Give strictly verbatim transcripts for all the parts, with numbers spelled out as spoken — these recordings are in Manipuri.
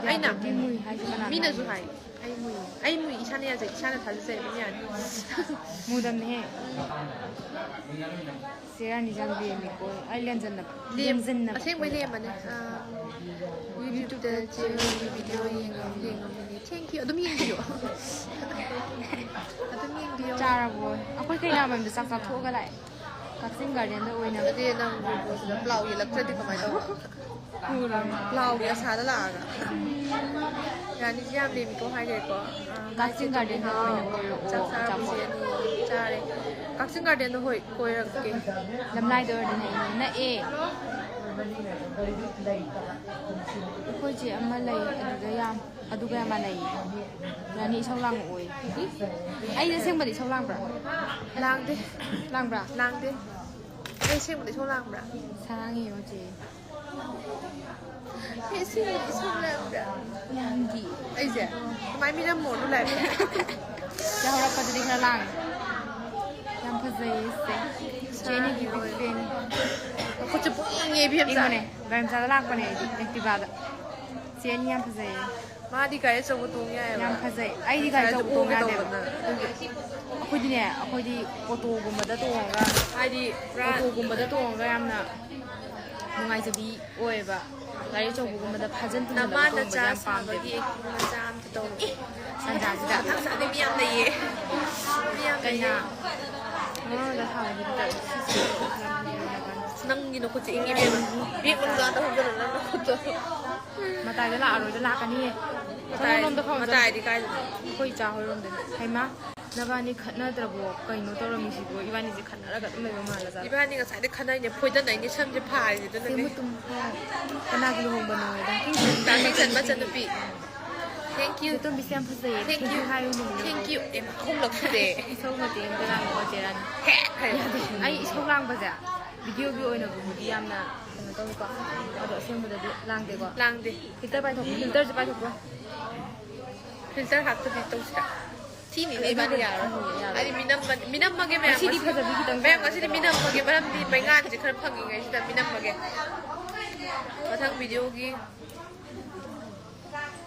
ꯑꯩꯅ ꯃꯤꯅꯁꯨ ꯍꯥꯏ, ꯑꯩ ꯃꯨꯏ꯫ ꯑꯩ ꯃꯨꯏ, ꯏꯁꯥꯅ ꯌꯥꯖꯩ, ꯏꯁꯥꯅ ꯊꯥꯖꯖꯩ, ꯑꯗꯨꯝ ꯌꯥꯅꯤ꯫ ꯃꯨꯗꯝꯅꯦꯍꯦ꯫ ꯆꯦ ꯔꯥꯅꯤ ꯌꯥꯝ ꯂꯦꯝꯃꯤꯀꯣ꯫ ꯑꯩ ꯂꯦꯝꯖꯟꯅꯕ꯫ ꯂꯦꯝ-, ꯂꯦꯝꯖꯟꯅꯕ ꯑꯁꯦꯡꯕꯩ ꯂꯦꯝꯕꯅꯦ꯫ ꯑꯥ, YouTube-ꯇ ꯆꯦ ꯔꯥꯅꯤꯒꯤ video ꯌꯦꯡꯉꯝ-, ꯌꯦꯡꯉꯝꯃꯤꯅꯦ꯫ Thank you꯫ ꯑꯗꯨꯝ ꯌꯦꯡꯕꯤꯌꯣ꯫ ꯑꯗꯨꯝ ꯌꯦꯡꯕꯤꯌꯣ꯫ ꯆꯥꯔꯕꯣ? ꯑꯩꯈꯣꯏ ꯀꯩꯅꯥ ꯃꯌꯨꯝꯗ ꯆꯥꯛ ꯆꯥꯊꯣꯛꯑꯒ ꯂꯥꯛꯑꯦ꯫ ꯀꯛꯆꯤꯡ garden-ꯗ ꯑꯣꯏꯅ꯫ ꯑꯗꯨꯗꯤ ꯅꯪ ꯄ꯭ꯂꯥꯎ ꯌꯦꯜꯂꯛꯇ꯭ꯔꯗꯤ ꯀꯃꯥꯏꯅ ꯇꯧꯕ? ꯄ꯭ꯂꯥꯎꯒꯤ ꯑꯁꯥꯗ ꯂꯥꯛꯑꯒ꯫ ꯔꯥꯅꯤꯁꯤ ꯌꯥꯝ ꯂꯦꯝꯃꯤꯀꯣ ꯍꯥꯏꯈ꯭ꯔꯦꯀꯣ꯫ ꯑꯥ, ꯀꯛꯆꯤꯡ garden-ꯗ ꯑꯣꯏꯅ ꯀꯣꯏꯔꯛꯑꯣ, ꯆꯥꯛ ꯆꯥꯔꯕꯣ ꯑꯆꯥꯄꯣꯠ꯫ ꯆꯦ ꯑꯅꯤ? ꯆꯥꯔꯦ꯫ ꯀꯛꯆꯤꯡ garden-ꯗ ꯍꯣꯏ ꯀꯣꯏꯔꯛꯀꯦ꯫ ꯂꯝꯂꯥꯏꯗ ꯑꯣꯏꯔꯗꯤ ꯅꯛꯏꯅꯦ꯫ ꯅꯛꯑꯦ꯫ ꯑꯩꯈꯣꯏ ꯆꯦ ꯑꯃ ꯂꯩ, ꯑꯗꯨꯗ ꯌꯥꯝ, ꯑꯗꯨꯒ ꯌꯥꯝ ꯃꯥꯟꯅꯩꯌꯦ꯫ ꯔꯥꯅꯤ ꯏꯁꯧ ꯂꯥꯡꯉꯛꯑꯣꯏ꯫ ꯑꯩ ꯑꯁꯦꯡꯕꯗꯤ ꯏꯁꯧ ꯂꯥꯡꯕ꯭ꯔꯥ? ꯂꯥꯡꯗꯦ꯫ ꯂꯥꯡꯕ꯭ꯔꯥ? ꯂꯥꯡꯗꯦ꯫ ꯑꯩ ꯑꯁꯦꯡꯕꯗꯤ ꯏꯁꯧ ꯂꯥꯡꯕ꯭ꯔꯥ? ꯁꯥꯡꯉꯤ ꯌꯦꯡꯉꯣ ꯆꯦ꯫ ꯑꯩ ꯑꯁꯦꯡꯕꯗꯤ ꯏꯁꯧ ꯂꯥꯡꯕ꯭ꯔꯥ? ꯂꯥꯡꯗꯤ꯫ ꯑꯩꯁꯦ? ꯀꯃꯥꯏ ꯃꯤꯅꯝꯃꯣ ꯑꯗꯨ ꯂꯥꯏꯕ? ꯌꯥꯍꯧꯔꯛꯄꯗꯗꯤ ꯈꯔ ꯂꯥꯡꯉꯦ꯫ ꯌꯥꯝ ꯐꯖꯩꯌꯦ ꯁꯦ꯫ ꯆꯦ ꯑꯅꯤꯒꯤ big fan꯫ ꯃꯈꯨꯠꯁꯦ ꯄꯨꯡꯌꯦꯡꯉꯦ ꯏꯕꯦꯝꯆꯥ꯫ ꯌꯦꯡꯉꯨꯅꯦ, ꯒꯥꯔꯤ ꯃꯆꯥꯗ ꯂꯥꯛꯄꯅꯦ ꯑꯩꯗꯤ, Activa-ꯗ꯫ ꯆꯦ ꯑꯅꯤ ꯌꯥꯝ ꯐꯖꯩꯌꯦ꯫ ꯃꯥꯗꯤ ꯒꯥꯔꯤ ꯑꯆꯧꯕ ꯇꯣꯡ ꯌꯥꯏꯑꯕ꯫ ꯌꯥꯝ ꯐꯖꯩ꯫ ꯑꯩꯗꯤ ꯒꯥꯔꯤ ꯉꯁꯥꯏ ꯑꯆꯧꯕ ꯑꯗꯨ ꯇꯣꯡ ꯑꯣꯒꯦ ꯌꯥꯗꯦꯕ꯫ ꯇꯧꯕꯅ ꯑꯗꯨꯒꯤ꯫ ꯑꯩꯈꯣꯏꯗꯤꯅꯦ, ꯑꯩꯈꯣꯏꯗꯤ ꯑꯣꯇꯣꯒꯨꯝꯕꯗ ꯇꯣꯡꯉꯒ, ꯍꯥꯏꯗꯤ ꯄꯨꯔꯥ ꯑꯣꯇꯣꯒꯨꯝꯕꯗ ꯇꯣꯡꯉꯒ ꯌꯥꯝꯅ ꯅꯨꯡꯉꯥꯏꯖꯕꯤ ꯑꯣꯏꯌꯦꯕ꯫ ꯒꯥꯔꯤ ꯑꯆꯧꯕꯒꯨꯝꯕꯗ ꯐꯥꯖꯤꯟ ꯄꯨꯝꯖꯤꯜꯂꯒ ꯅꯃꯥꯅ ꯇꯣꯡꯕꯁꯦ ꯆꯥ ꯌꯥꯝ ꯁꯥꯕꯒꯤ ꯄꯥꯝꯗꯦꯕ꯫ ꯑꯦꯛꯇꯤꯡ ꯃꯆꯥ ꯑꯃ ꯇꯧꯔꯣ꯫ ꯇꯟꯖꯥꯁꯤꯗ꯫ ꯃꯊꯪ ꯆꯥꯗꯤ ꯃꯤ ꯌꯥꯝ ꯂꯩꯌꯦ꯫ ꯃꯤ ꯌꯥꯝ ꯀꯩꯅꯣ? ꯂꯩꯌꯦ꯫ ꯃꯃꯥꯡꯗ ꯊꯥꯕꯒꯤꯗꯨꯗ ꯁꯤꯁꯦ ꯅꯪꯒꯤ ꯅꯈꯨꯠꯁꯦ ꯏꯪꯉꯤ ꯏꯕꯦꯝꯃ꯫ ꯕꯦꯛ ꯃꯅꯨꯡꯗ ꯑꯝꯇ ꯍꯣꯡꯖꯜꯂꯣ ꯅꯪ ꯅꯈꯨꯠꯇꯣ꯫ ꯃꯇꯥꯏꯗ ꯂꯥꯛꯑꯔꯣꯏꯗ ꯂꯥꯛꯀꯅꯤꯌꯦ꯫ ꯃꯇꯥꯏ-, ꯁꯣꯝꯂꯣꯝꯗ ꯐꯥꯎ ꯃꯇꯥꯏꯗꯤ ꯀꯥꯏꯗꯅꯣ? ꯑꯩꯈꯣꯏ ꯏꯆꯥ ꯍꯣꯏꯔꯣꯝꯗꯅꯤ꯫ ꯍꯩꯃꯥ, ꯅꯕꯥꯅꯤ ꯈꯠꯅꯗ꯭ꯔꯕꯣ? ꯀꯩꯅꯣ ꯇꯧꯔꯝꯃꯤꯁꯤꯕꯣ? ꯏꯕꯥꯅꯤꯁꯦ ꯈꯠꯅꯔꯒ ꯑꯗꯨꯝ ꯂꯩꯕ ꯃꯥꯜꯂꯖꯥꯠꯂ? ꯏꯕꯥꯅꯤ ꯉꯁꯥꯏꯗꯩ ꯈꯠꯅꯩꯅꯦ, ꯐꯣꯏꯗꯅꯩꯅꯦ, ꯁꯝꯁꯦ ꯐꯥꯔꯤꯁꯦ ꯁꯤ ꯑꯗꯨꯅꯅꯦ꯫ ꯃꯇꯨꯝ ꯐꯥꯎ ꯀꯅꯥꯒꯤ ꯂꯨꯍꯣꯡꯕꯅꯣ? ꯗꯥ ꯀꯤꯡꯁꯟ ꯃꯆꯟꯅꯨꯄꯤ꯫ Thank you꯫ ꯇꯣꯝꯕꯤꯁꯦ ꯌꯥꯝ ꯐꯖꯩꯌꯦ꯫ Thank you꯫ Thank you ꯍꯥꯏꯌꯨꯅꯦ꯫ Thank you꯫ ꯑꯦ, ꯑꯍꯨꯝꯂꯛ ꯁꯨꯔꯦ꯫ ꯏꯁꯧ ꯃꯇꯦꯛ ꯑꯝꯇ ꯂꯥꯡꯉꯛꯑꯣ, ꯆꯦ ꯔꯥꯅꯤ꯫ ꯍꯦ! ꯍꯥꯏꯌꯣ꯫ ꯌꯥꯗꯦ꯫ ꯑꯩ ꯏꯁꯧ ꯂꯥꯡꯕꯁꯦ video-ꯒꯤ ꯑꯣꯏꯅꯕꯨꯗꯤ ꯌꯥꯝꯅ ꯀꯩꯅꯣ ꯇꯧꯋꯤꯀꯣ, ꯑꯗꯣ ꯑꯁꯦꯡꯕꯗꯗꯤ ꯂꯥꯡꯗꯦꯀꯣ꯫ ꯂꯥꯡꯗꯦ꯫ Filter ꯄꯥꯏꯊꯣꯛ-, filter-ꯁꯦ ꯄꯥꯏꯊꯣꯛꯈ꯭ꯔꯣ꯫ Filter ꯍꯥꯞꯇꯕꯤ ꯇꯧꯁꯤꯔꯥ? ꯊꯤꯅꯤꯅꯦ ꯑꯗꯨ ꯏꯕꯥꯅꯤ ꯌꯥꯔꯣꯏ꯫ ꯌꯥꯔꯣꯏ꯫ ꯑꯩꯗꯤ ꯃꯤꯅꯝꯃ-, ꯃꯤꯅꯝꯃꯒꯦ ꯃꯌꯥꯝ ꯉꯁꯤꯗꯤ ꯉꯁꯤ-, ꯐꯖꯕꯤ ꯈꯤꯇꯪ ꯃꯌꯥꯝ ꯉꯁꯤꯗꯤ ꯃꯤꯅꯝꯃꯒꯦ, ꯃꯔꯝꯗꯤ ꯃꯩꯉꯥꯟꯁꯦ ꯈꯔ ꯐꯪꯉꯤꯉꯩꯁꯤꯗ ꯃꯤꯅꯝꯃꯒꯦ꯫ ꯃꯊꯪ ꯚꯤꯗꯤꯑꯣꯒꯤ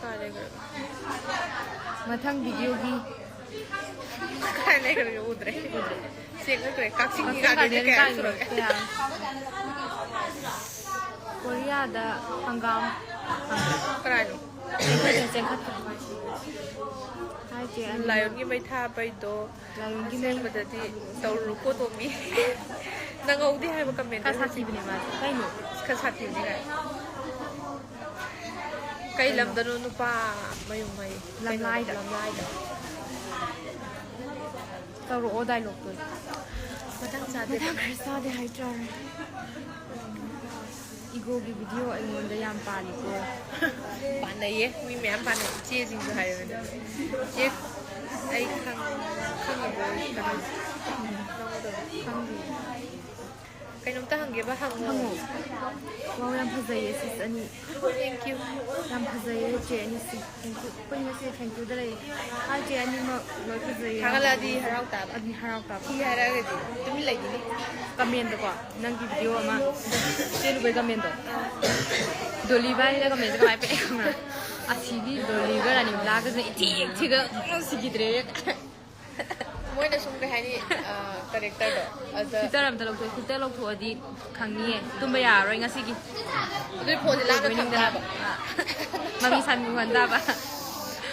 ꯀꯥꯏ ꯂꯩꯈ꯭ꯔꯒꯦ? ꯃꯊꯪ ꯚꯤꯗꯤꯑꯣꯒꯤ ꯀꯥꯏ ꯂꯩꯈ꯭ꯔꯒꯦ? ꯎꯗ꯭ꯔꯦ, ꯎꯗ꯭ꯔꯦ꯫ ꯆꯦꯟꯈꯠꯈ꯭ꯔꯦ꯫ ꯀꯛꯆꯤꯡꯒꯤ ꯀꯛꯆꯤꯡ ꯒꯥꯔꯗꯦꯟꯁꯦ ꯒꯥꯔꯗꯦꯟ ꯀꯌꯥ ꯀꯥꯏ ꯁꯨꯔꯒꯦ? ꯀꯌꯥ? ꯀꯣꯔꯤꯌꯥꯗ ꯍꯪꯒꯥꯝ ꯐꯪꯉꯦ꯫ ꯀꯅꯥꯅꯣ? ꯆꯦꯟꯈꯠꯈ꯭ꯔꯦ, ꯆꯦꯟꯈꯠꯈ꯭ꯔꯦ꯫ ꯍꯥꯏ ꯆꯦ ꯑꯅꯤꯃꯛ꯫ ꯂꯥꯏꯑꯣꯟꯒꯤ ꯃꯩ ꯊꯥꯕꯩꯗꯣ ꯂꯥꯏꯑꯣꯟꯒꯤ ꯃꯩ꯫ ꯑꯁꯦꯡꯕꯗꯗꯤ ꯇꯧꯔꯨꯀꯣ ꯇꯣꯝꯕꯤ꯫ ꯅꯪꯍꯧꯗꯦ ꯍꯥꯏꯕ ꯀꯃꯦꯟ ꯈꯔ ꯁꯥꯊꯤꯕꯅꯦ ꯃꯥꯁꯦ꯫ ꯀꯩꯅꯣ? ꯈꯔ ꯁꯥꯊꯤꯕꯅꯦ ꯀꯥꯏ꯫ ꯀꯩ ꯀꯩꯅꯣ? ꯂꯝꯗꯅꯣ ꯅꯨꯄꯥ ꯃꯌꯨꯝ ꯃꯩ? ꯀꯩꯅꯣꯗ, ꯂꯝꯂꯥꯏꯗ꯫ ꯂꯝꯂꯥꯏꯗ꯫ ꯇꯧꯔꯛꯑꯣ ꯗꯥꯏꯂꯣꯛꯇꯣ꯫ ꯃꯇꯥꯡ ꯆꯥꯗꯦ꯫ ꯃꯇꯥꯡ ꯈꯔ ꯆꯥꯗꯦ ꯍꯥꯏꯇꯥꯔꯦ꯫ ꯏꯒꯣꯒꯤ ꯚꯤꯗꯤꯑꯣ ꯑꯩꯉꯣꯟꯗ ꯌꯥꯝ ꯄꯥꯜꯂꯤꯀꯣ꯫ ꯄꯥꯟꯅꯩꯌꯦ, ꯃꯤ ꯃꯌꯥꯝ ꯄꯥꯟꯅꯩ꯫ ꯏꯆꯦꯁꯤꯡꯁꯨ ꯍꯥꯏꯔꯕꯅꯦ꯫ ꯏꯆꯦ, ꯑꯩ ꯈꯪ-, ꯈꯪꯉꯤꯕꯣ? ꯈꯪꯗꯦ꯫ ꯀꯩꯅꯣꯝꯇ ꯍꯪꯒꯦꯕ, ꯍꯪꯉꯣ꯫ ꯍꯪꯉꯣ꯫ ꯋꯥꯎ, ꯌꯥꯝ ꯐꯖꯩꯌꯦ ꯁꯤꯁ ꯑꯅꯤ꯫ Thank you꯫ ꯌꯥꯝ ꯐꯖꯩꯌꯦ ꯆꯦ ꯑꯅꯤꯁꯤ꯫ Thank you꯫ ꯑꯩꯈꯣꯏ ꯉꯁꯤ thank youꯗ ꯂꯩ꯫ ꯍꯥꯏ ꯆꯦ ꯑꯅꯤꯃꯛ ꯂꯣꯏ ꯐꯖꯩꯌꯦ꯫ ꯊꯥꯒꯠꯂꯛꯑꯗꯤ ꯍꯔꯥꯎ ꯇꯥꯕ꯫ ꯑꯗꯨꯗꯤ ꯍꯔꯥꯎ ꯇꯥꯕ꯫ ꯊꯤ ꯍꯥꯏꯔꯛꯑꯒꯗꯤ ꯇꯨꯃꯤꯟ ꯂꯩꯈꯤꯅꯤ꯫ ꯀꯃꯦꯟꯗꯀꯣ, ꯅꯪꯒꯤ ꯚꯤꯗꯤꯑꯣ ꯑꯃ ꯆꯦꯜꯂꯨꯕꯩ ꯀꯃꯦꯟꯗꯣ꯫ ꯗꯣꯂꯤ ꯏꯕꯥꯅꯤꯅ ꯀꯃꯦꯟꯁꯦ ꯀꯃꯥꯏꯅ ꯄꯤꯔꯛꯏ ꯈꯪꯕ꯭ꯔꯥ? ꯑꯁꯤꯒꯤ ꯗꯣꯂꯤꯒ ꯔꯥꯅꯤꯕꯂꯥꯒꯁꯤꯅ ꯏꯊꯤ ꯊꯤꯒ ꯁꯤꯈꯤꯗ꯭ꯔꯦ꯫ ꯃꯣꯏꯅ ꯁꯨꯝ ꯀꯩ ꯍꯥꯏꯅꯤ, ꯑ, ꯀꯦꯔꯦꯛꯇꯔꯗꯣ, ꯑꯗ ꯐꯤꯜꯇꯔ ꯑꯝꯇ ꯂꯧꯊꯣꯛꯑꯦ꯫ ꯐꯤꯜꯇꯔ ꯂꯧꯊꯣꯛꯑꯗꯤ ꯈꯪꯅꯤꯌꯦ꯫ ꯇꯨꯝꯕ ꯌꯥꯔꯔꯣꯏ ꯉꯁꯤꯒꯤ꯫ ꯑꯗꯨꯏ ꯐꯣꯟꯁꯦ ꯂꯥꯞꯅ ꯊꯝ ꯇꯥꯕ꯫ ꯑ, ꯃꯃꯤ ꯁꯥꯃꯤ ꯎꯍꯟ ꯇꯥꯕ꯫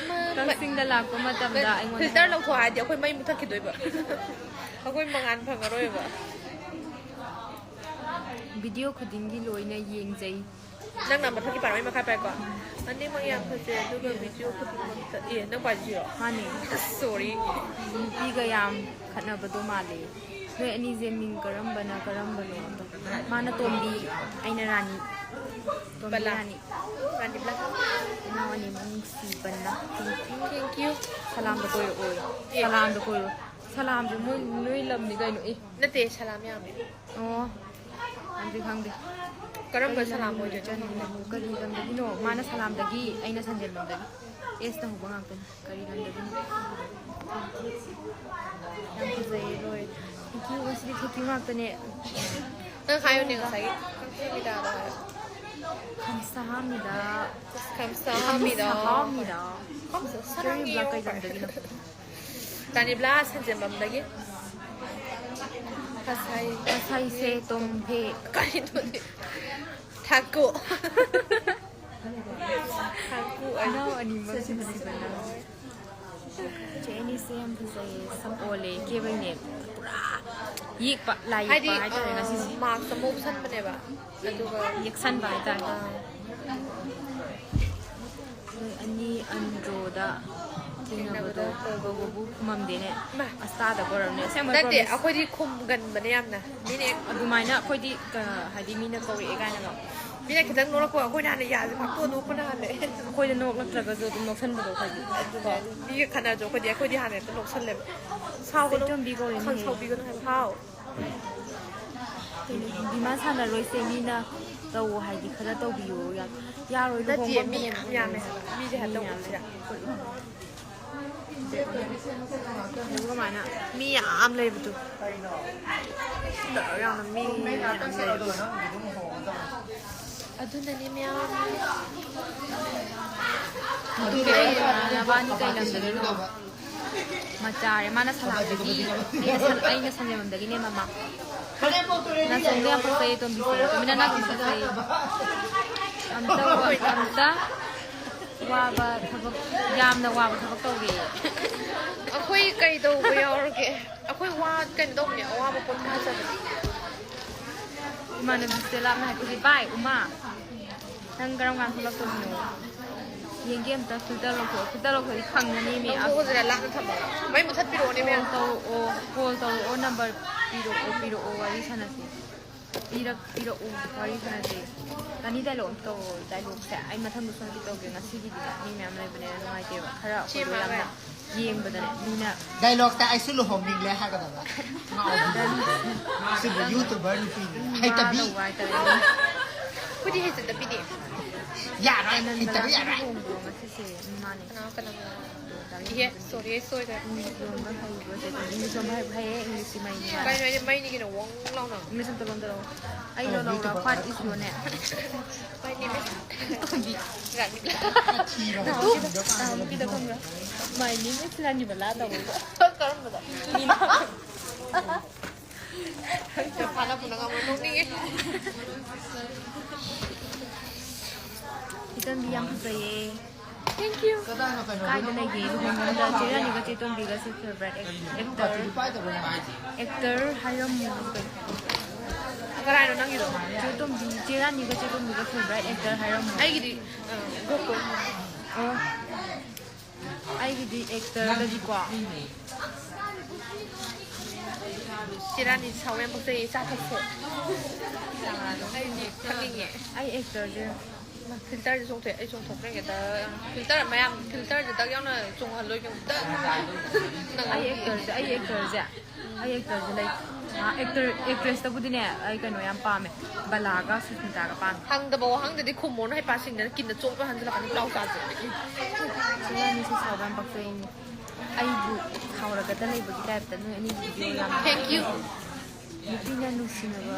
ꯃ-, ꯃ-, ꯀꯛꯆꯤꯡꯗ ꯂꯥꯛꯄ ꯃꯇꯝꯗ ꯑꯩꯉꯣꯟꯗ ꯐꯤꯜꯇꯔ ꯂꯧꯊꯣꯛ ꯍꯥꯏꯔꯗꯤ ꯑꯩꯈꯣꯏ ꯃꯩ ꯃꯨꯊꯠꯈꯤꯗꯣꯏꯕ꯫ ꯑꯩꯈꯣꯏ ꯃꯉꯥꯜ ꯐꯪꯉꯔꯣꯏꯕ꯫ ꯚꯤꯗꯤꯑꯣ ꯈꯨꯗꯤꯡꯒꯤ ꯂꯣꯏꯅ ꯌꯦꯡꯖꯩ꯫ ꯅꯪꯅ ꯃꯊꯛꯀꯤ ꯄꯥꯔꯣ, ꯑꯩ ꯃꯈꯥ ꯄꯥꯏꯀꯣ꯫ ꯑꯅꯤꯃꯛ ꯌꯥꯝ ꯐꯖꯩ, ꯑꯗꯨꯒ ꯚꯤꯗꯤꯑꯣ ꯈꯨꯗꯤꯡꯃꯛꯇ, ꯑꯦ, ꯅꯪ ꯄꯥꯏꯁꯤꯔꯣ? ꯃꯥꯅꯦ꯫ Sorry꯫ ꯅꯨꯄꯤꯒ ꯌꯥꯝ ꯈꯠꯅꯕꯗꯣ ꯃꯥꯜꯂꯦ꯫ ꯅꯣꯏ ꯑꯅꯤꯁꯦ ꯃꯤꯡ ꯀꯔꯝꯕꯅ ꯀꯔꯝꯕꯅꯣ? ꯃꯥꯅ ꯇꯣꯝꯕꯤ, ꯑꯩꯅ ꯔꯥꯅꯤ꯫ ꯇꯣꯝꯕꯤ ꯕꯂꯥ꯫ ꯔꯥꯅꯤ꯫ ꯔꯥꯅꯤ ꯕꯂꯥ꯫ ꯏꯅꯥꯎ ꯑꯅꯤꯃꯛ ꯅꯨꯡꯁꯤꯕꯅ꯫ Thank you꯫ ꯁꯂꯥꯝꯗ ꯀꯣꯏꯔꯛꯑꯣ꯫ ꯑꯦ꯫ ꯁꯂꯥꯝꯗ ꯀꯣꯏꯔꯛꯑꯣ꯫ ꯁꯂꯥꯝꯁꯦ ꯃꯣꯏ, ꯅꯣꯏ ꯂꯝꯅꯤ ꯀꯩꯅꯣ꯫ ꯑꯦ꯫ ꯅꯠꯇꯦ, ꯁꯂꯥꯝ ꯌꯥꯝꯃꯦ꯫ ꯑꯣ, ꯑꯗꯨꯗꯤ ꯈꯪꯗꯦ꯫ ꯀꯔꯝꯕ ꯀꯔꯤ ꯁꯂꯥꯝ ꯂꯝꯗ ꯑꯣꯏꯗꯣꯏꯅꯣ ꯈꯪꯗꯦ꯫ ꯆꯠꯂꯤꯅꯣ? ꯀꯔꯤ ꯂꯝꯗꯒꯤꯅꯣ? ꯃꯥꯅ ꯁꯂꯥꯝꯗꯒꯤ, ꯑꯩꯅ ꯁꯟꯖꯦꯟꯕꯝꯗꯒꯤ꯫ ꯑꯦꯁꯅ ꯍꯧꯕ ꯉꯥꯛꯇꯅꯤ꯫ ꯀꯔꯤ ꯂꯝꯗꯒꯤꯅꯣ? ꯌꯥꯝ ꯐꯖꯩꯌꯦ, ꯂꯣꯏꯔꯦ꯫ Thank you, ꯉꯁꯤꯗꯤ thank you ꯉꯥꯛꯇꯅꯦ꯫ ꯅꯪ ꯍꯥꯏꯌꯨꯅꯦ, ꯉꯁꯥꯏꯒꯤ ꯀꯛꯆꯤꯡ ꯃꯤꯗꯥꯗꯣ ꯍꯥꯏꯌꯣ꯫ ꯈꯝꯁꯥꯍꯥꯃꯤꯗ꯫ ꯈꯝꯁꯥꯍꯥꯃꯤꯗ꯫ ꯈꯝꯁꯥꯍꯥꯃꯤꯗ꯫ ꯈꯝꯁꯥ- ꯀꯔꯤ ꯕ꯭ꯂꯣꯛ ꯀꯩ ꯁꯥꯔꯥꯡꯒꯤꯌꯣ꯫ ꯂꯝꯗꯒꯤꯅꯣ? ꯇꯥꯅꯤꯕ꯭ꯂꯥ ꯁꯟꯖꯦꯝꯕꯝꯗꯒꯤ꯫ ꯉꯁꯥꯏ ꯉꯁꯥꯏꯁꯦ ꯇꯣꯝꯐꯦ꯫ ꯀꯔꯤꯅꯣꯅꯦ? ꯊꯥꯀꯨ꯫ ꯊꯥꯀꯨ ꯑꯅꯤ꯫ ꯑꯅꯧ ꯑꯅꯤꯃꯛ ꯅꯨꯡꯁꯤꯕꯅ꯫ ꯆꯦ ꯑꯅꯤꯁꯦ ꯌꯥꯝ ꯐꯖꯩꯌꯦ꯫ ꯁꯝ ꯑꯣꯜꯂꯦ꯫ ꯀꯦꯕꯩꯅꯦ꯫ ꯄꯨꯔꯥ ꯌꯦꯛꯄ, ꯂꯥꯏ ꯌꯦꯛꯄ ꯍꯥꯏꯗꯤ ꯍꯥꯏꯇꯥꯔꯦ ꯉꯁꯤꯁꯦ꯫ ꯃꯥꯛꯁ ꯑꯃ ꯎꯞꯁꯟꯕꯅꯦꯕ꯫ ꯑꯗꯨꯒ ꯌꯦꯛꯁꯟꯕ ꯍꯥꯏꯇꯥꯔꯦ꯫ ꯑꯥ, ꯅꯣꯏ ꯑꯅꯤ ꯑꯟꯗ꯭ꯔꯣꯗ ꯊꯦꯡꯅꯕꯗꯣ ꯊꯦꯡꯅꯕꯗꯣ ꯀꯧꯕꯕꯨ ꯈꯨꯃꯝꯗꯦꯅꯦ꯫ ꯃꯥ꯫ ꯑꯁꯇꯥꯗ ꯀꯧꯔꯝꯅꯦ꯫ ꯑꯁꯦꯡꯕ ꯅꯠꯇꯦ, promise꯫ ꯑꯩꯈꯣꯏꯗꯤ ꯈꯨꯝꯒꯟꯕꯅꯦ ꯌꯥꯝꯅ꯫ ꯃꯤꯅ ꯍꯦꯛ ꯑꯗꯨꯃꯥꯏꯅ ꯑꯩꯈꯣꯏꯗꯤ ꯀ-, ꯍꯥꯏꯗꯤ ꯃꯤꯅ ꯀꯧꯔꯛꯑꯦ ꯀꯥꯏꯅꯒ ꯃꯤꯅ ꯈꯤꯇꯪ ꯅꯣꯛꯂꯛꯄ ꯑꯩꯈꯣꯏꯅ ꯍꯥꯟꯅ ꯌꯥꯁꯦ ꯐꯥꯛꯇꯣꯛꯑ ꯅꯣꯛꯄꯅ ꯍꯥꯜꯂꯦ꯫ ꯑꯩꯈꯣꯏꯗ ꯅꯣꯛꯂꯛꯇ꯭ꯔꯒꯁꯨ ꯑꯗꯨꯝ ꯅꯣꯛꯁꯟꯕꯗꯣ ꯑꯩꯈꯣꯏꯗꯤ꯫ ꯑꯗꯨꯅꯦ, ꯃꯤꯒ ꯈꯠꯅꯔꯁꯨ ꯑꯩꯈꯣꯏꯗꯤ, ꯑꯩꯈꯣꯏꯗꯤ ꯍꯥꯟꯅ ꯍꯦꯛꯇ ꯅꯣꯛꯁꯜꯂꯦꯕ꯫ ꯁꯦ ꯁꯥꯎꯒꯅꯨ, ꯏꯆꯝꯕꯤ ꯀꯧꯔꯤꯅꯦ꯫ ꯈꯪꯁꯥꯎꯕꯤꯒꯅꯨ ꯍꯥꯏꯕ꯫ ꯍꯥꯎ꯫ ꯀꯩꯅꯣ, ꯗꯤꯃꯥꯟ ꯁꯥꯟꯅꯔꯣꯏꯁꯦ, ꯃꯤꯅ ꯇꯧꯋꯣ ꯍꯥꯏꯗꯤ ꯈꯔ ꯇꯧꯕꯤꯌꯣ꯫ ꯌꯥ-, ꯌꯥꯔꯣꯏ, ꯅꯠꯇꯤꯌꯦ, ꯃꯤ ꯂꯨꯍꯣꯡꯕ ꯌꯥꯝ ꯌꯥꯝꯃꯦ ꯍꯥꯏꯕ꯫ ꯃꯤꯁꯦ ꯃꯤ ꯍꯟꯗꯛ ꯌꯥꯝꯃꯦ꯫ ꯎꯠꯁꯤꯔꯥ? ꯑꯗꯨ ꯀꯃꯥꯏꯅ? ꯃꯤ ꯌꯥꯝ ꯂꯩꯕꯗꯣ꯫ ꯌꯥꯝꯅ ꯃꯤ ꯌꯥꯝ ꯂꯩꯕꯗꯣ꯫ ꯑꯗꯨꯅꯅꯦ ꯃꯌꯥꯝ꯫ ꯑꯗꯨ ꯀꯩ, ꯅꯕꯥꯅꯤ ꯀꯩ ꯂꯝꯗꯒꯤꯅꯣ? ꯃꯆꯥꯔꯦ꯫ ꯃꯥꯅ ꯁꯂꯥꯝꯗꯒꯤ, ꯑꯩꯅ ꯁꯟ-, ꯑꯩꯅ ꯁꯟꯖꯦꯟꯕꯝꯗꯒꯤꯅꯦ, ꯃꯃꯥ꯫ ꯅꯥꯆꯣꯝꯗꯣ ꯌꯥꯝ ꯄꯛꯆꯩꯌꯦ, ꯇꯣꯝꯕꯤꯁꯦ꯫ ꯇꯣꯝꯕꯤꯅ ꯅꯥꯆꯣꯝ ꯄꯛꯆꯩꯌꯦ꯫ ꯑꯝꯇ ꯋꯥ-, ꯑꯝꯇ ꯋꯥꯕ ꯊꯕꯛ, ꯌꯥꯝꯅ ꯋꯥꯕ ꯊꯕꯛ ꯇꯧꯔꯦ꯫ ꯑꯩꯈꯣꯏ ꯀꯩ ꯇꯧꯕ ꯌꯥꯎꯔꯒꯦ? ꯑꯩꯈꯣꯏ ꯋꯥ-, ꯀꯩꯅꯣ ꯇꯧꯕꯅꯦ, ꯑꯋꯥꯕ ꯄꯣꯊꯥꯖꯕꯅꯦ꯫ ꯏꯃꯥꯟꯅꯕꯤ ꯁ꯭ꯇꯦꯂꯥꯅ ꯍꯥꯏꯔꯛꯄꯁꯦ, "ꯚꯥꯏ, ꯎꯃꯥ, ꯅꯪ ꯀꯔꯝ ꯀꯥꯟꯗ ꯊꯣꯛꯂꯛꯇꯣꯏꯅꯣ? ꯌꯦꯡꯒꯦ ꯑꯝꯇ ꯐꯤꯜꯇꯔ ꯂꯧꯊꯣꯛꯑꯣ, ꯐꯤꯜꯇꯔ ꯂꯧꯊꯣꯛꯑꯗꯤ ꯈꯪꯉꯅꯤ ꯃꯤ ꯑꯁ"꯫ ꯂꯧꯊꯣꯛꯑꯁꯤꯔ? ꯂꯥꯞꯅ ꯊꯝꯃꯒ ꯃꯩ ꯃꯨꯊꯠꯄꯤꯔꯛꯑꯣꯅꯦ, ꯀꯣꯜ ꯃꯌꯥꯝ꯫ ꯇꯧꯔꯛꯑꯣ, ꯀꯣꯜ ꯇꯧꯔꯛꯑꯣ, ꯅꯝꯕꯔ ꯄꯤꯔꯛꯑꯣ, ꯄꯤꯔꯛꯑꯣ, ꯋꯥꯔꯤ ꯁꯥꯟꯅꯁꯤ꯫ ꯄꯤꯔꯛ-, ꯄꯤꯔꯛꯑꯣ, ꯋꯥꯔꯤ ꯁꯥꯟꯅꯁꯤ꯫ ꯇꯥꯅꯤ, ꯗꯥꯏꯂꯣꯛ ꯑꯝꯇ ꯇꯧꯔꯛꯑꯣ꯫ ꯗꯥꯏꯂꯣꯛꯁꯦ ꯑꯩ ꯃꯊꯪꯗꯁꯨ ꯑꯝꯇ ꯇꯧꯒꯦ, ꯉꯁꯤꯒꯤꯗꯤꯅꯦ ꯃꯤ ꯃꯌꯥꯝ ꯂꯩꯕꯅꯤꯅ ꯅꯨꯡꯉꯥꯏꯇꯦꯕ꯫ ꯈꯔ ꯁꯤ ꯑꯩꯈꯣꯏꯗꯣ ꯃꯥ ꯌꯥꯝꯅ ꯂꯩ꯫ ꯌꯦꯡꯕꯗꯅꯦ ꯃꯤꯅ ꯗꯥꯏꯂꯣꯛꯇ "ꯑꯩꯁꯨ ꯂꯨꯍꯣꯡꯅꯤꯡꯂꯦ" ꯍꯥꯏꯒꯗꯕ꯫ ꯉꯥꯎꯕꯤ꯫ ꯁꯤꯕꯨ ꯌꯨꯇꯨꯕꯔ ꯅꯨꯄꯤꯅꯤ꯫ ꯍꯩꯇꯕꯤ꯫ ꯋꯥꯗꯧꯕ ꯍꯥꯏꯇꯥꯔꯦ꯫ ꯑꯩꯈꯣꯏꯗꯤ ꯍꯩꯖꯗꯕꯤꯅꯦ꯫ ꯌꯥꯔꯣꯏ, ꯍꯩꯇꯕ ꯌꯥꯔꯣꯏ꯫ ꯂꯨꯍꯣꯡꯕ꯭ꯔꯣ ꯉꯁꯤꯁꯦ? ꯎꯝ, ꯃꯥꯅꯦ꯫ ꯀꯅꯥ ꯀꯅꯥ? ꯏꯍꯦ, ꯁꯣꯔꯤ, ꯁꯣꯏꯈ꯭ꯔꯦ꯫ ꯏꯪꯂꯤꯁ ꯂꯣꯟꯕ ꯍꯩꯕ꯭ꯔꯣ ꯆꯦ? ꯏꯪꯂꯤꯁ ꯂꯣꯟꯕ ꯍꯩꯕ ꯍꯩꯌꯦ, ꯏꯪꯂꯤꯁꯇꯤ ꯃꯩꯅꯤ ꯃꯥꯅꯦ꯫ ꯀꯩꯅꯣ, ꯑꯩꯗꯤ ꯃꯩꯅꯤ ꯀꯩꯅꯣ, ꯋꯣꯡ ꯂꯥꯎꯅ꯫ ꯏꯪꯂꯤꯁ ꯑꯝꯇ ꯂꯣꯟꯗꯔꯛꯑꯣ꯫ ꯑꯩ ꯂꯣꯜꯂꯧꯔꯥ? What is your name? My name is ꯔꯥꯅꯤ꯫ ꯅꯍꯥꯟꯃꯨꯛꯀꯤꯗꯣ ꯈꯪꯕ꯭ꯔꯥ? My name is ꯔꯥꯅꯤꯕꯂꯥ ꯇꯧꯕꯗꯣ꯫ ꯀꯔꯝꯕꯗ? ꯐꯥꯅ ꯄꯨꯅ ꯉꯝꯃꯣꯏ, ꯅꯣꯛꯅꯤꯡꯉꯦ꯫ ꯏꯆꯟꯗꯤ ꯌꯥꯝ ꯐꯖꯩꯌꯦ꯫ Thank you꯫ ꯀꯥꯏꯗ ꯂꯩꯒꯦ? ꯂꯨꯍꯣꯡꯕꯗ ꯆꯦ ꯔꯥꯅꯤꯒ ꯆꯦ ꯇꯣꯝꯕꯤꯒꯁꯦ favourite actor꯫ Actor ꯍꯥꯏꯔꯝꯃꯣ꯫ ꯀꯅꯥꯅꯣ ꯅꯪꯒꯤꯗꯣ? ꯆꯦ ꯇꯣꯝꯕꯤ, ꯆꯦ ꯔꯥꯅꯤꯒ ꯆꯦ ꯇꯣꯝꯕꯤꯒ favourite actor ꯍꯥꯏꯔꯝꯃꯣ꯫ ꯑꯩꯒꯤꯗꯤ, ꯑ, ꯒꯣꯀꯨꯜ꯫ ꯑꯣ꯫ ꯑꯩꯒꯤꯗꯤ actorꯗꯗꯤꯀꯣ꯫ ꯆꯦ ꯔꯥꯅꯤ ꯁꯥꯎ ꯌꯥꯝ ꯄꯛꯆꯩꯌꯦ, ꯆꯥ ꯊꯛꯁꯦ꯫ ꯑꯩꯗꯤ ꯊꯛꯅꯤꯡꯉꯦ꯫ ꯑꯩ actorꯁꯦ ꯐꯤꯜꯇꯔꯁꯦ ꯆꯣꯡꯊꯣꯛꯑꯦ, ꯑꯩ ꯆꯣꯡꯊꯣꯛꯇ꯭ꯔꯤꯉꯩꯗ ꯐꯤꯜꯇꯔ ꯃꯌꯥꯝ, ꯐꯤꯜꯇꯔꯁꯦ ꯗꯛ ꯌꯥꯎꯅ ꯆꯣꯡꯍꯜꯂꯣꯏ ꯌꯣꯡꯇ꯫ ꯑꯩ actorꯁꯦ ꯑꯩ actorꯁꯦ ꯑꯩ actorꯁꯦ ꯂꯩ꯫ ꯑꯦꯛꯇꯔ ꯑꯦꯛꯇ꯭ꯔꯦꯁꯇꯕꯨꯗꯤꯅꯦ ꯑꯩ ꯀꯩꯅꯣ ꯌꯥꯝ ꯄꯥꯝꯃꯦ꯫ ꯕꯂꯥꯒ ꯁꯨꯁꯃꯤꯇꯥꯒ ꯄꯥꯝꯃꯦ꯫ ꯍꯪꯗꯕ ꯋꯥꯍꯪꯗꯗꯤ ꯈꯨꯝꯃꯣꯅ ꯍꯩꯄꯥ ꯁꯤꯡꯗꯅ ꯀꯤꯟꯅ ꯆꯣꯠꯄ ꯍꯟꯖꯤꯜꯂꯛꯀꯅꯤ ꯄ꯭ꯂꯥꯎ ꯆꯥꯁꯦ꯫ ꯁꯤ ꯋꯥꯅꯤꯁꯤ ꯁꯥꯎꯕ ꯌꯥꯝ ꯄꯛꯆꯩꯅꯦ꯫ ꯑꯩꯕꯨ ꯁꯥꯎꯔꯒꯗ ꯂꯩꯕꯒꯤ ꯇꯥꯏꯞꯇ ꯅꯣꯏ ꯑꯅꯤꯒꯤ video ꯌꯥꯝ Thank you꯫ ꯅꯨꯄꯤꯅ ꯅꯨꯡꯁꯤꯅꯕ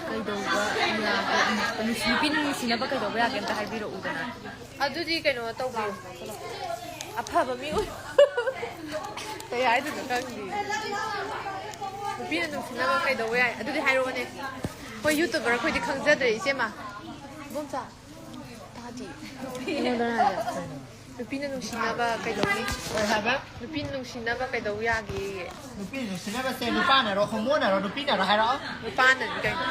ꯀꯩꯗꯧꯕ ꯌꯥꯒꯦ? ꯅꯨꯄꯤꯅ ꯅꯨꯡꯁꯤꯅꯕ ꯀꯩꯗꯧꯕ ꯌꯥꯒꯦ ꯑꯝꯇ ꯍꯥꯏꯕꯤꯔꯛꯎꯗꯅ꯫ ꯑꯗꯨꯗꯤ ꯀꯩꯅꯣ ꯇꯧꯕꯤꯌꯨ꯫ ꯑꯐꯕ ꯃꯤ ꯑꯣꯏ꯫ ꯀꯩ ꯍꯥꯏꯗꯣꯏꯅꯣ ꯈꯪꯗꯦ꯫ ꯅꯨꯄꯤꯅ ꯅꯨꯡꯁꯤꯅꯕ ꯀꯩꯗꯧꯕ ꯌꯥꯏ? ꯑꯗꯨꯗꯤ ꯍꯥꯏꯔꯛꯑꯣꯅꯦ꯫ ꯍꯣꯏ, YouTuberꯈꯣꯏꯗꯤ ꯈꯪꯖꯗ꯭ꯔꯦ, ꯏꯆꯦꯃ꯫ ꯏꯕꯣꯝꯆꯥ꯫ ꯇꯥꯗꯦ꯫ ꯑꯩꯉꯣꯟꯗ ꯍꯥꯏꯔꯣ꯫ ꯅꯨꯄꯤꯅ ꯅꯨꯡꯁꯤꯅꯕ ꯀꯩꯗꯧꯅꯤ? ꯀꯩ ꯍꯥꯏꯕ? ꯅꯨꯄꯤꯅ ꯅꯨꯡꯁꯤꯅꯕ ꯀꯩꯗꯧ ꯌꯥꯒꯦ? ꯅꯨꯄꯤ ꯅꯨꯡꯁꯤꯅꯕꯁꯦ ꯅꯨꯄꯥꯅꯔꯣ ꯍꯣꯃꯣꯅꯔꯣ ꯅꯨꯄꯤꯅꯔꯣ ꯍꯥꯏꯔꯛꯑꯣ꯫ ꯅꯨꯄꯥꯅꯅꯤ ꯀꯩꯅꯣ꯫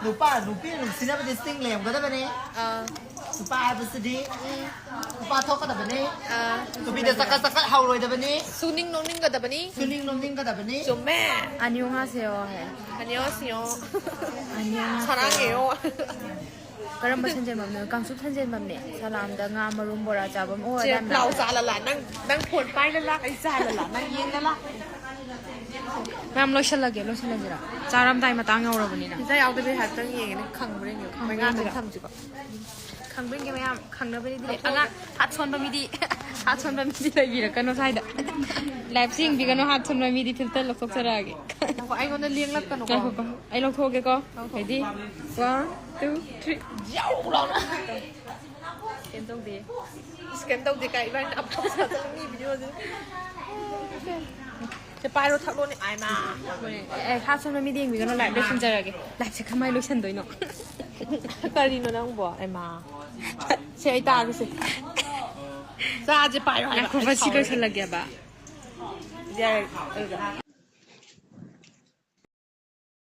ꯅꯨꯄꯥ ꯅꯨꯄꯤꯅ ꯅꯨꯡꯁꯤꯅꯕꯗꯤ ꯆꯤꯡ ꯂꯩꯔꯝꯒꯗꯕꯅꯦ꯫ ꯑꯥ, ꯅꯨꯄꯥ ꯍꯥꯏꯕꯁꯤꯗꯤ ꯎꯝ, ꯅꯨꯄꯥ ꯊꯣꯛꯀꯗꯕꯅꯤ꯫ ꯑꯥ, ꯅꯨꯄꯤꯗ ꯆꯀꯠ ꯆꯀꯠ ꯍꯧꯔꯣꯏꯗꯕꯅꯤ꯫ ꯁꯨꯅꯤꯡ ꯅꯣꯛꯅꯤꯡꯒꯗꯕꯅꯤ꯫ ꯁꯨꯅꯤꯡ ꯅꯣꯛꯅꯤꯡꯒꯗꯕꯅꯤ꯫ ꯆꯨꯝꯃꯦ꯫ 안녕하세요 ꯍꯦ꯫ 안녕하세요꯫ 안녕하세요꯫ 사랑해요꯫ ꯀꯔꯝꯕ ꯁꯟꯖꯦꯟꯕꯝꯅꯣ? ꯀꯥꯡꯆꯨꯞ ꯁꯟꯖꯦꯟꯕꯝꯅꯦ꯫ ꯁꯂꯥꯝꯗ ꯉꯥ ꯃꯔꯨꯝ ꯕꯣꯔꯥ ꯆꯥꯐꯝ꯫ ꯑꯣ, ꯆꯦ, ꯑꯗꯥꯏ ꯃꯅꯥꯛꯇ꯫ ꯄ꯭ꯂꯥꯎ ꯆꯥꯂꯂ ꯅꯪ, ꯅꯪ ꯐꯣꯟ ꯄꯥꯏꯂꯂ ꯑꯩ ꯆꯥꯂꯂ ꯅꯪ ꯌꯦꯡꯂꯂ꯫ ꯃꯌꯥꯝ ꯂꯣꯏꯁꯤꯜꯂꯒꯦ, ꯂꯣꯏꯁꯤꯜꯂꯁꯤꯔ? ꯆꯥꯔꯝꯗꯥꯏ ꯃꯇꯥꯡ ꯌꯧꯔꯕꯅꯤꯅ꯫ ꯄꯤꯖꯥ ꯌꯥꯎꯗꯕꯤ ꯍꯥꯏꯐꯦꯠꯇꯪ ꯌꯦꯡꯒꯦꯅꯦ, ꯈꯪꯕ꯭ꯔꯥ ꯌꯦꯡꯒꯦ꯫ ꯈꯪꯕ꯭ꯔꯥ ꯃꯩꯉꯥꯁꯦ ꯌꯦꯡꯒꯦ꯫ ꯊꯝꯁꯤꯀꯣ꯫ ꯈꯪꯕ꯭ꯔꯥ ꯌꯦꯡꯒꯦ ꯃꯌꯥꯝ, ꯈꯪꯅꯕꯅꯤꯗꯤ ꯂꯩ꯫ ꯑꯉꯥꯡ ꯍꯥꯠ ꯁꯣꯟꯕ ꯃꯤꯗꯤ, ꯍꯥꯠ ꯁꯣꯟꯕ ꯃꯤꯗꯤ ꯂꯩꯕꯤꯔꯛꯀꯅꯣ ꯁ꯭ꯋꯥꯏꯗ꯫ Liveꯁꯦ ꯌꯦꯡꯕꯤꯒꯅꯣ, ꯍꯥꯠ ꯁꯣꯟꯕ ꯃꯤꯗꯤ filter ꯂꯧꯊꯣꯛꯆꯔꯛꯑꯒꯦ꯫ ꯉꯥꯏꯈꯣ, ꯑꯩꯉꯣꯟꯗ ꯂꯦꯡꯂꯛꯀꯅꯨꯀꯣ꯫ ꯉꯥꯏꯈꯣꯀꯣ, ꯑꯩ ꯂꯧꯊꯣꯛꯑꯒꯦꯀꯣ꯫ ꯂꯧꯊꯣꯛ꯫ Ready? One, two, three. ꯌꯥꯎ ꯂꯥꯎꯅ꯫ ꯀꯩꯝ ꯇꯧꯗꯦ꯫ ꯏꯁ, ꯀꯩꯝ ꯇꯧꯗꯦ ꯀꯥꯏ, ꯏꯕꯥꯅꯤ ꯑꯐꯥꯎ ꯁꯥꯖꯜꯂ ꯃꯤ videoꯁꯦ꯫ ꯁꯦ ꯄꯥꯏꯔꯣ, ꯊꯛꯂꯣꯅꯦ꯫ ꯑꯥꯏꯃꯥ꯫ ꯑꯦ, ꯍꯥꯠ ꯁꯣꯝꯗ ꯃꯤꯗꯤ ꯌꯦꯡꯕꯤꯒꯅꯣ, live ꯂꯣꯏꯁꯤꯟꯖꯔꯒꯦ꯫ Liveꯁꯦ ꯀꯃꯥꯏꯅ ꯂꯣꯏꯁꯤꯟꯗꯣꯏꯅꯣ? ꯀꯔꯤꯅꯣ ꯅꯪꯕꯣ? ꯑꯥꯏꯃꯥ꯫ ꯁꯦ, ꯑꯩ ꯇꯥꯒꯦꯁꯦ꯫ ꯆꯥꯁꯦ ꯄꯥꯏꯔꯣ ꯍꯥꯏꯕ꯫ ꯉꯥꯏꯈꯣꯕ, ꯁꯤ ꯂꯣꯏꯁꯤꯜꯂꯒꯦꯕ꯫ ꯌꯥꯔꯦ꯫